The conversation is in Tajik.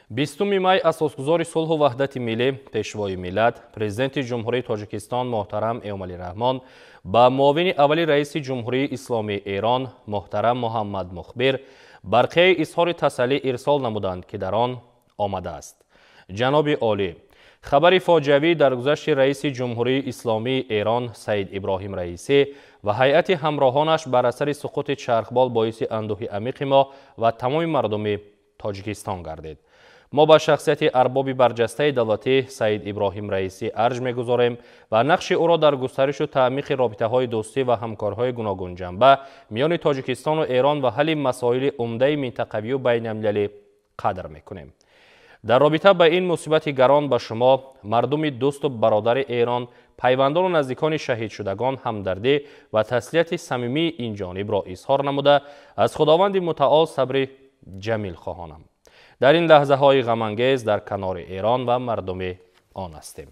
20 май асосгузори сулҳу ваҳдати миллӣ, Пешвои миллат, Президенти Ҷумҳурии Тоҷикистон муҳтарам Эмомалӣ Раҳмон ба муовини аввали раиси Ҷумҳурии Исломии Эрон муҳтарам Муҳаммад Мухбир барқияи изҳори тасаллӣ ирсол намуданд, ки дар он омадааст: Ҷаноби олӣ, хабари фоҷиавӣ даргузашти раиси Ҷумҳурии Исломии Эрон Саид Иброҳим Раисӣ ва ҳайати ҳамроҳонаш бар асари суқути чархбол боиси андӯҳи амиқи мо ва тамоми мардуми Тоҷикистон гардид. Мо ба шахсияти арбоби барҷастаи давлатӣ Саид Иброҳим Раисӣ арҷ мегузорем ва нақши ӯро дар густаришу таъмиқи робитаҳои дӯстӣ ва ҳамкориҳои гуногунҷанба миёни Тоҷикистону Эрон ва ҳалли масоили умдаи минтақавию байналмилалӣ қадр мекунем. Дар робита ба ин мусибати гарон ба шумо, мардуми дӯсту бародари Эрон, пайвандону наздикони шаҳидшудагон ҳамдардӣ ва таслияти самимии ин ҷонибро изҳор намуда, аз Худованди Мутаол сабри ҷамил хоҳонам. Дар ин лаҳзаҳои ғамангез дар канори Эрон ва мардуми он ҳастем.